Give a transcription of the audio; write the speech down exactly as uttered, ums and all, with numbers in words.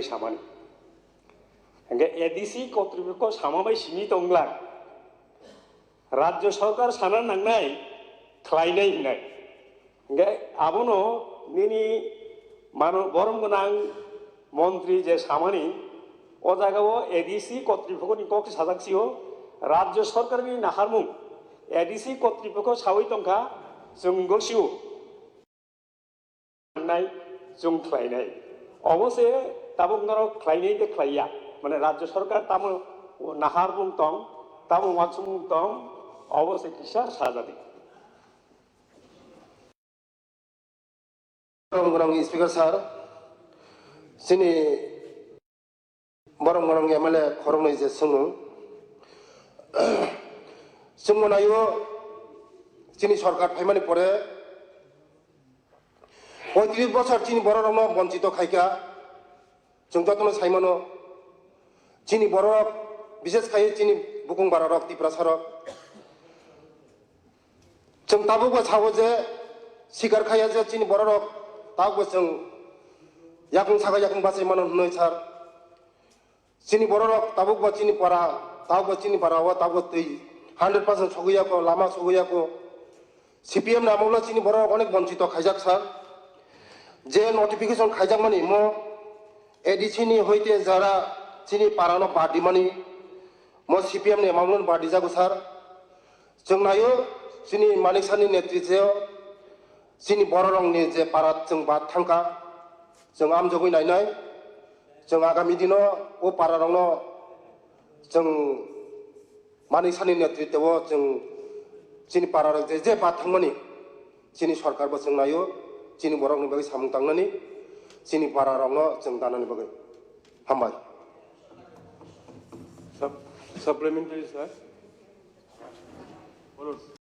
samani. Hingke A D C kotripokho sama bai simi tongla. Rajya sorkar sana nangnai, khlainai hinai. Hingke abono nini mano borom gwnang montri je samani, o jagao A D C kotripokho ni kok sajak sio, Rajya sorkar ni naharmung A D C kotripokho sawi tongkha, chwng gosio. Nai, chwng khlainai. Obo se tabuk norok khlainai de khlaiya. Mane Rajya Sarkar tamo nahar bung tong, tamo wansuk bung tong, obo se kisa sajadi. Borok borok Speaker sir, chini borok borok M L A khoroknwi je swngmung. Chwngno naio chini sorkar phaimani pore poitris bosor chini borok rokno bonchito khaikha. Chwng jotono saimano chini borok, bises khai chini bukung bara rok, Tiprasa rok. Chwng tabukbo sao je sikar khaiya je chini bororok tabukbo chwng yakung saka yakung bachai mano hwnwi sir. Chini bororok tabukbo chini para, tabukbo chini para o tabukbo twi hundred percent sogwi yako, lama sogwi yako. C P M ni amolo chini bororok onek bonchito khaijak sir. Je notification khaijakmani mo A D C ni hoite jara chini para no badimani mo C P M ni amolo badijago sir. Chwng naio, chini Manik sir ni netritwyo chini bororokni je para chwng bad thangkha, chwng amjogwi nainai. Chwng agami dino o pararokno chwng Manik sir ni netritwyo chwng chini pararok je je bad thangmani chini sorkar bo chwng naio, chini borokni bagwi samung tangnani, chini pararokno chwng danani bagwi. Hambai. Sup-, supplementary, sir.